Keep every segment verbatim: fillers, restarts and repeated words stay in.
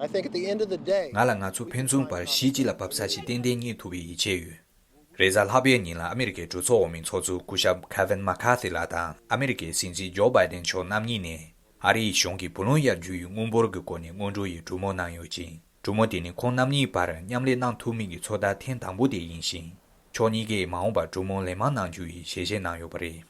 I think at the end of the day, ང་ལ་ང་ཚོ་ཕན་ཚུན་བར་གཞི་གཅིག་ལ་བབས་ས་ཞིག་ཏན་ཏན་རྙེད་ཐུབ་པའི་ཡིད་ཆེས་ཡོད། རེས་གཟའ་ལྷག་པའི་ཉིན་ལ་ཨ་མེ་རི་ཀའི་གྲོས་ཚོགས་འོག་མའི་ཚོགས་གཙོ་སྐུ་ཞབས་Kevin McCarthy་ལགས་དང་ཨ་མེ་རི་ཀའི་སྲིད་འཛིན་ཇོ་བྷའི་ཏན་མཆོག་རྣམ་གཉིས་ནས་ཨ་རིའི་གཞུང་གིས་བུ་ལོན་གཡར་རྒྱུ་ཡི་དངུལ་འབོར་གྱི་སྐོར་ནས་སྔོན་འགྲོ་ཡི་གྲོས་མོལ་གནང་ཡོད་ཅིང་། གྲོས་མོལ་དེ་ནི་ཁོང་རྣམ་གཉིས་བར་མཉམ་ལས་གནང་ཐུབ་མིན་གྱི་ཚོད་ལྟ་ཐེངས་དང་པོ་དེ་ཡིན་ཞིང་། ཕྱོགས་གཉིས་ཀས་མ་འོངས་པར་གྲོས་མོལ་ལན་མང་གནང་རྒྱུ་ཡི་ཞལ་བཞེས་གནང་ཡོད་པ་རེད།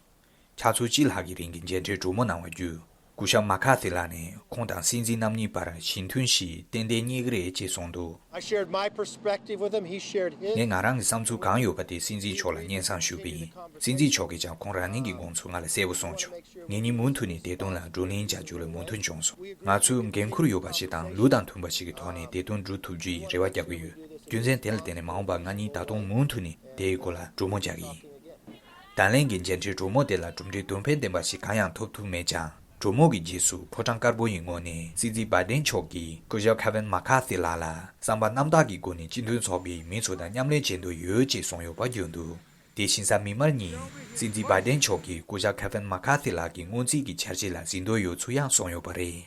ཆུ་ཚོད་གཅིག་ལྷག་གི་རིང་གི་མཇལ་འཕྲད་གྲོས་མོལ་གནང་བ་བརྒྱུད། སྐུ་ཞབས་མ་ཁ་སི་ལགས་ནས་ཁོང་དང་སྲིད་འཛིན་རྣམ་གཉིས་བར་ཞི་མཐུན་ཞིག་ཏན་ཏན་རྙེད་ཀྱི་རེད་ཅེས་གསུངས་འདུག I shared my perspective with him, he shared his. ངས་ང་རང་གི་བསམ་ཚུལ་གང་ཡོད་པ་དེ་སྲིད་འཛིན་མཆོག་ལ་སྙན་སེང་ཞུས་པ་ཡིན། སྲིད་འཛིན་མཆོག་གིས་ཀྱང་ཁོང་རང་ཉིད་ཀྱི་དགོངས་ཚུལ་ང་ལ་གསལ་པོ་གསུངས་བྱུང་། ངེད་གཉིས་མུ་མཐུད་ནས་དེ་དོན་ལ་བགྲོ་གླེང་བྱ་རྒྱུ་ལ་མོས་མཐུན་བྱུང་སོང་། ང་ཚོས་འགན་འཁུར་ཡོད་པ་ཞིག་དང་ལུགས་དང་མཐུན་པ་ཞིག་གི་ཐོག་ནས་དེ་དོན་སྒྲུབ་ཐུབ་རྒྱུ་ཡི་རེ་བ་རྒྱག་གི་ཡོད། རྒྱུ་མཚན་དེ་ལ་བརྟེན་ནས་མ་འོངས་པར་ང་གཉིས་ད་དུང་མུ་མཐུད་ནས་དེའི་སྐོར་ལ་གྲོས་མོལ་བྱ་གི་ཡིན། ད་ལན་གྱི་མཇལ་འཕྲད་གྲོས་མོལ་དེ་ལ་གྲུབ་འབྲས་དོན་ཕན་ལྡན་པ་ཞིག་གང་ཡང་ཐོབ་ཐུབ་མེད་ཀྱང་། གྲོས་མོལ་གྱི་རྗེས་སུ་ཕོ་བྲང་དཀར་པོ་ཡི་ངོས་ནས་སྲིད་འཛིན་བྷའི་ཏན་མཆོག་གིས་སྐུ་ཞབས་Kevin McCarthy་ལགས་ལ་བསམ་པ་རྣམ་དག་གི་སྒོ་ནས་སྤྱི་མཐུན་ཚོགས་པའི་མི་ཚོ་དང་མཉམ་ལས་བྱེད་འདོད་ཡོད་ཅེས་གསུངས་ཡོད་པ་བརྗོད་འདུག་དེ་བཞིན་གཟའ་མིག་དམར་ཉིན་སྲིད་འཛིན་བྷའི་ཏན་མཆོག་གིས་སྐུ་ཞབས་Kevin McCarthy་ལགས་ཀྱི་སྔོན་རྩིས་ཀྱི་འཆར་གཞི་ལ་གཟིགས་འདོད་ཡོད་ཚུལ་ཡང་གསུངས་ཡོད་པ་རེད།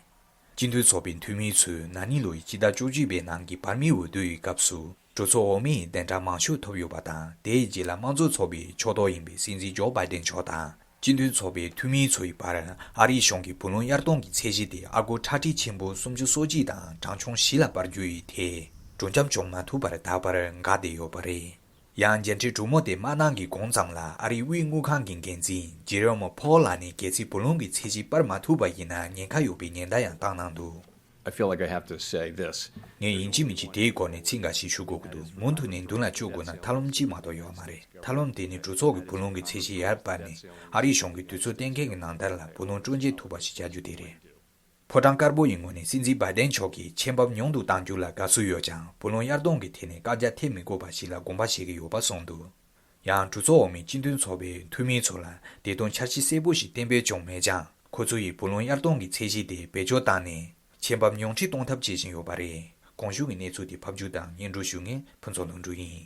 སྤྱི་མཐུན་ཚོགས་པའི་འཐུས་མི་ཚོས་ན་ནིང་ལོ་ཡི་སྤྱི་ཟླ་བཅུ་གཅིག་པའི་ནང་གི་བར་མིའི་འོས་བསྡུ་ཡི་སྐབས་སུ་གྲོས་ཚོགས་འོག་མའི་གདན་གྲངས་མང་ཤོས་ཐོབ་ཡོད་པ་དང་། དེའི་རྗེས་ལ་དམངས་གཙོ་ཚོགས་པའི་ཕྱོགས་གཏོགས་ཡིན་པའི་སྲིད་འཛིན་ཇོ་བྷའི་ཏན་མཆོག་དང་། སྤྱི་མཐུན་ཚོགས་པའི་འཐུས་མི་ཚོ་ཡི་བར་ཨ་རིའི་གཞུང་གི་བུ་ལོན་གཡར་གཏོང་གི་ཚད་གཞི་དེ་ཨ་སྒོར་ཁྲག་ཁྲིག་ཆེན་པོ་སུམ་ཅུ་སོ་གཅིག་དང་གྲངས་ཆུང་བཞི་ལ་སྤར་རྒྱུ་ཡི་ཐད་གྲོས་འཆམ་བྱུང་མ་ཐུབ་པར་ད་བར་འགག་བསྡད་ཡོད་པ་རེད། ཡང་མཇལ་འཕྲད་གྲོས་མོལ་དེ་མ་གནང་གི་གོང་ཙམ་ལ་ཨ་རིའི་དབུས་དངུལ་ཁང་གི་འགན་འཛིན་Jerome Powell་ལགས་ནས་གལ་སྲིད་བུ་ལོན་གྱི་ཚད་གཞི་སྤར་མ་ཐུབ་པ་ཡིན་ན་ཉེན་ཁ་ཡོད་པའི་ཉེན་བརྡ་ཡང་བཏང་གནང་འདུག I feel like I have to say this. ངས་ཡིན་གཅིག་མིན་གཅིག་དེའི་སྐོར་ནས་ཚིག་འགའ་ཞིག་ཞུ་དགོས་ཀྱི་འདུག་མུ་མཐུད་ནས་མདུན་ལ་སྐྱོད་དགོས་ན་མཐའ་ལམ་གཅིག་མ་གཏོགས་ཡོད་མ་རེད། མཐའ་ལམ་དེ་ནི་གྲོས་ཚོགས་ཀྱི་བུ་ལོན་གྱི་ཚད་གཞི་ཡར་སྤར་ནས་ཨ་རིའི་གཞུང་གིས་དུས་ཚོད་གཏན་འཁེལ་གྱི་ནང་ལྟར་ལ་བུ་ལོན་སྤྲོད་འཇལ་ཐུབ་པ་ཞིག་བྱ་རྒྱུ་དེ་རེད། ཕོ་བྲང་དཀར་པོ་ཡི་ངོས་ནས་སྲིད་འཛིན་བྷའི་ཏན་མཆོག་གིས་ཆེད་འབབ་ཉུང་དུ་གཏང་རྒྱུ་ལ་དགའ་བསུ་ཡོད་ཀྱང་བུ་ལོན་གཡར་གཏོང་གི་ཐད་ནས་བཀག་རྒྱ་ཐེབས་མི་དགོས་པ་ཞིག་ལ་དགོངས་པ་བཞེས་ཀྱི་ཡོད་པ་གསུངས་འདུག་ཡང་གྲོས་ཚོགས་འོག་མའི་སྤྱི་མཐུན་ཚོགས་པའི་འཐུས་མི་ཚོ་ལ་དེ་དོན་འཆར་གཞི་གསལ་པོ་ཞིག་གཏན་འབེབས་བྱུང་མེད་ཀྱང་། ཁོ་ཚོ་ཡིས་བུ་ལོན་གཡར་གཏོང་གི་ཚད་གཞི་དེ་བེད་སྤྱོད་བཏང་ནས་ཆེད་འབབ་ཉུང་འཕྲི་གཏོང་ཐབས་བྱེད་བཞིན་ཡོད་པ་རེད། གོང་ཞུས་ཀྱི་གནས་ཚུལ་དེ་ཕབ་སྒྱུར་དང་སྙན་སྒྲོན་ཞུ་མཁན་ཕུན་ཚོགས་ལྷུན་གྲུབ་ཡིན།